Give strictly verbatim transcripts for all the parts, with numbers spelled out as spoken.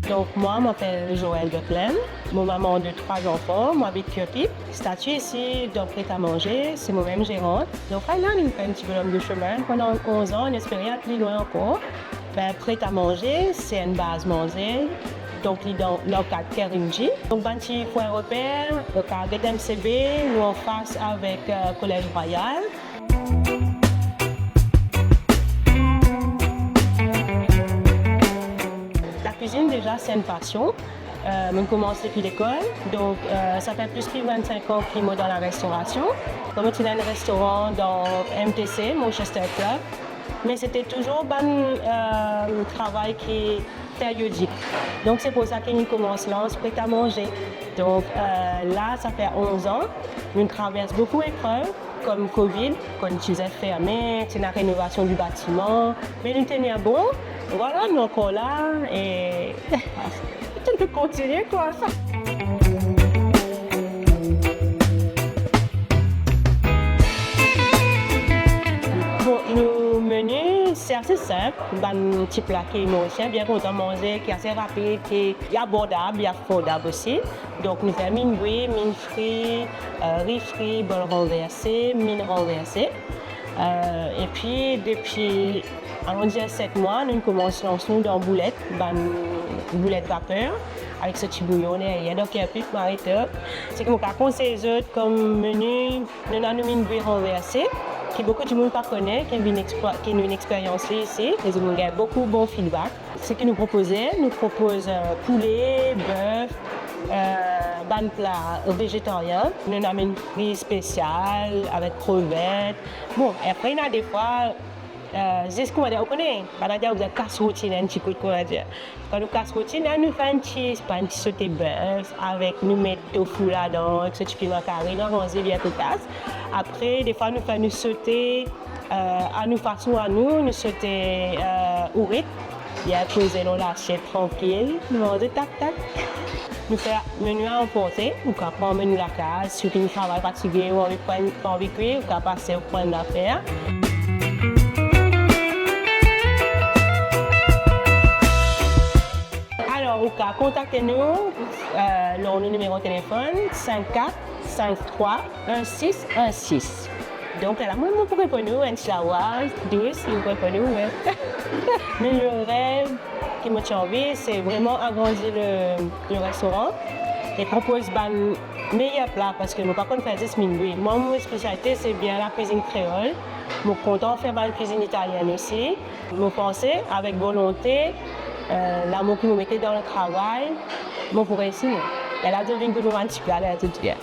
Donc moi, je m'appelle Joëlle Beuclin. Mo mama de trwa zanfan, mo abit Kirpip. Stati isi dan Pret a Manze, se mo mem zerant. Donk, la, nou fer enn ti bonom de sime. Pandan onz an, nou espere al pli lwin ankor. Be, Pret a Manze, se enn baz manze. Donk, li dan, dan kad Kerinji. Donk, bann ti pwin reper, ou kav get M C B, nou anfas avek, euh, Kolez Rwayal. La cuisine, deza, se enn pasion. Euh, mo koumans depi lekol, donk, euh, sa fer plis ki vennsenk an ki mo dan larestorasion. Kan mo ti ena enn restoran dan M T C, Manchester Club, me se ti touzour bann, euh, travay ki periodik. Donk, se pou sa ki nou koumans lans Pret a Manze. Donk, euh, la, sa fer onz an, nou travers boukou eprev, kom Covid, kan ti ferme, ti ena renovasion di batiman, me nou tenir bon. Vwala, nou ankor la, e nou pe kontinie, kwa. Bon, nou meni, se ase sinp, bann ti pla ki Morisien bien kontan manze, ki ase rapid, ki abordab, li abordab osi. Donk, nou fer minn bwi, minn fri, euh, ri fri, bol ranverse, minn ranverse. Euh, epi, depi, alon dir, set mwa, nou koumans lans nou dan boulet, bann boulet vaper, avek so ti bouyon deryer. Donk, li pli mari top. Seki mo kav konsey zot kom meni, nou ena nou minn bwi ranverse, ki boukou dimoun pa kone, ki vinn exper-, ki nou vinn experyans li isi, e nou gagn boukou bon feedback. Seki nou propoze, nou propoz, euh, poule, bef, euh, bann pla vezetarien. Nou ena minn ri spesial avek krevet. Bon, e apre, ena defwa, euh, zis, koumadir, ou kone, bann dir, ou bizin kas routinn enn ti kout, koumadir. Kan nou kas routinn, la, nou fer enn ti, pa enn ti sote bef, avek nou met tofu ladan, ek so ti piman kari, nou aranze bien kokas. Apre, defwa, nou fer nou sote, euh, a nou fason a nou, nou sote, euh, ourit, bien poze lor lasiet, trankil, nou manze tak, tak. Nou fer meni a anporte, ou kav pran meni lakaz, si ou finn travay fatige, ou anvi pran, pa anvi kwi, ou kav pase, ou pran zafer. Alor, ou kav kontakte nou, euh, lor nou nimero telefonn, sink kat sink trwa enn sis enn sis. Donk, la, mwa, mo pou reponn ou enn ti lavwa dous, mo pou reponn ou, me, me le rev ki mo ti anvi, se vreman agrandi le, le restoran e propoz bann meyer pla, parski mo pa konn fer zis minn bwi. Mwa, mo spesialite, se bien lakwizinn kreol. Mo kontan fer bann kwizinn italienn osi. Mo panse, avek volonte, euh, lamour ki mo mete dan le travay, mo pou reisi, non. E la, zot vinn gout mo bann ti pla, la, zot bien.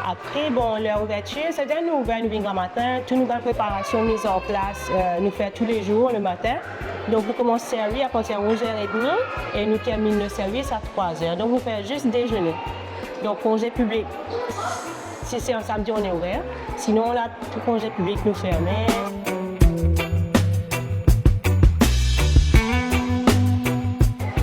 Apre, bon, ler ouvertir, setadir nou ouver, nou vinn gramatin, tou nou bann preparasion, miz an plas, euh, nou fer toulezour le matin. Donk, nou koumans servi apartir onz er edmi e nou terminn le servis a trwa er. Donk, nou fer zis dezene. Donk, konze piblik, si se an samdi, on est ouvert. Sinon, la, tou konze piblik, nou ferme.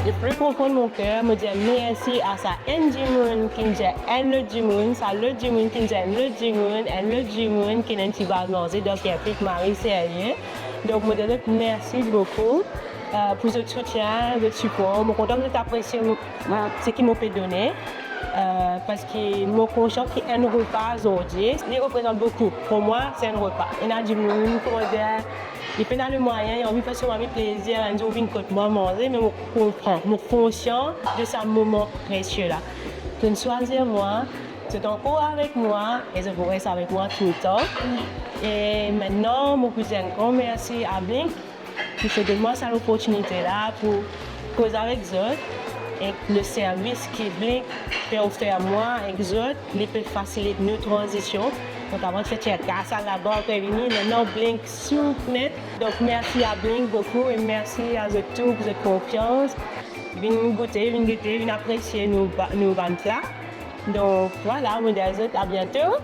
Depuis le fond de mon cœur, mo dir mersi a sa enn dimoun ki dir enn lot dimoun, sa lot dimoun ki dir enn lot dimoun, enn lot dimoun ki ena enn ti baz manze, donk, li pli mari serye. Donk, mo dir zot mersi boukou, euh, pou zot soutien, zot sipor. Mo kontan ki zot apresie mo, mo, seki mo pe done, euh, parski mo konsian ki enn repa zordi, li reprezant boukou. Pou mwa, se enn repa. Ena dimoun, kouma dir, li pena lemwayin, li anvi fer so mari plezir, enn zour vinn kot mwa manze, me mo konpran, mo konsian de sa moman presie la. Zot swazir mwa, zot ankor avek mwa e zot pou res avek mwa toultan. E mintnan, mo pou dir enn gran mersi a Blink ki finn donn mwa sa loportinite la pou koz avek zot, ek le servis ki Blink pe ofer mwa ek zot, li pe fasilit nou tranzision. Donk, avan ti fer tir kas al labank, apre vini, mintnan Blink sou net. Donk, mersi a Blink boukou e mersi a zot tou pou zot konfians. Vinn goute, vinn gete, vinn apresie nou ba-, nou bann pla. Donk, vwala, mo dir a zot, a biento.